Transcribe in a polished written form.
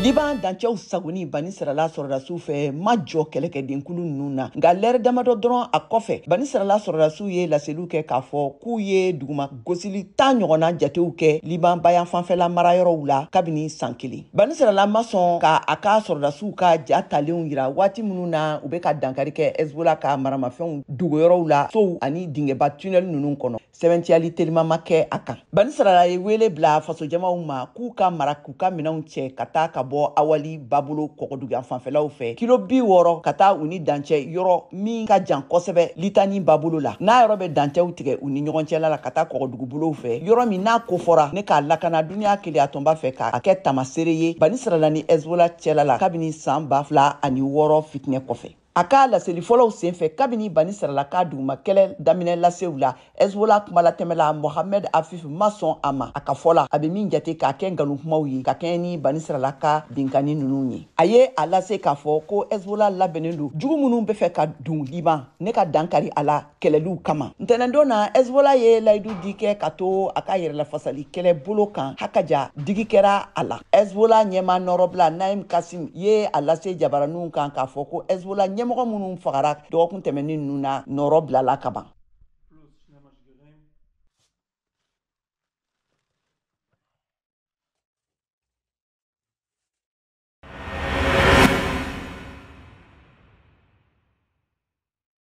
Liban dancɛw sagoni Banisirala sɔrɔdasiw fɛ ma jɔ kɛlɛkɛdenkulu ninnu na, nka lɛrɛ damadɔ dɔrɔn a kɔfɛ, Banisirala sɔrɔdasiw ye laseliw kɛ k'a fɔ k'u ye duguma gosili 10 ɲɔgɔnna jatew kɛ Liban bayan fanfɛla marayɔrɔw la kabini san kelen. Banisirala ma sɔn ka a ka sɔrɔdasiw ka ja talenw yira waati minnu na u bɛ ka dankari kɛ Hezbollah ka maramafɛnw dogoyɔrɔw la, sow ani dingɛba tunnel ninnu kɔnɔ. Sɛbɛntiyali teliman ma kɛ a kan. Banisirala ye wele bila fasojamaw ma k'u ka mara k'u ka minɛnw cɛ ka taa ka bɔ Awali babolo kɔgɔduguyan fanfɛlaw fɛ kilo 60 ka taa u ni dancɛ yɔrɔ min ka jan kosɛbɛ Litani babolo la, n'a yɔrɔ bɛ dancɛw tigɛ u ni ɲɔgɔn cɛla la ka taa kɔgɔdugubolow fɛ, yɔrɔ min n'a kofɔra ne k'a lakana duniya keleyatɔnba fɛ k'a kɛ tamasere ye Banisirala ni Hezbollah cɛla la kabini san 2006 fitinɛ kɔfɛ. A ka laseli fɔlɔw senfɛ kabini Banisirala ka duguma kɛlɛ daminɛ lasew la, Hezbollah kumalatɛmɛla Mohamed Afif ma sɔn a ma. A ka fɔ la, a bɛ min jate k'a kɛ nkalon kumaw ye ka kɛɲɛ ni Banisirala ka binkanni ninnu ye. A ye a lase k'a fɔ ko Hezbollah labɛnnen don jugu minnu bɛ fɛ ka don Liban ne ka dankari a la kɛlɛliw kama. Ntɛnɛndon na, Hezbollah ye layidu di kɛ ka to a ka yɛrɛlafasali kɛlɛ bolo kan hakaja digi kɛra a la. Hezbollah ɲɛmaa nɔrɔbila Naim Kasim ye a lase jabaraninw kan k'a fɔ ko Hezbollah ɲɛmɔgɔ minnu fagara dɔgɔkun tɛmɛnen ninnu na nɔrɔ bilala ka ban.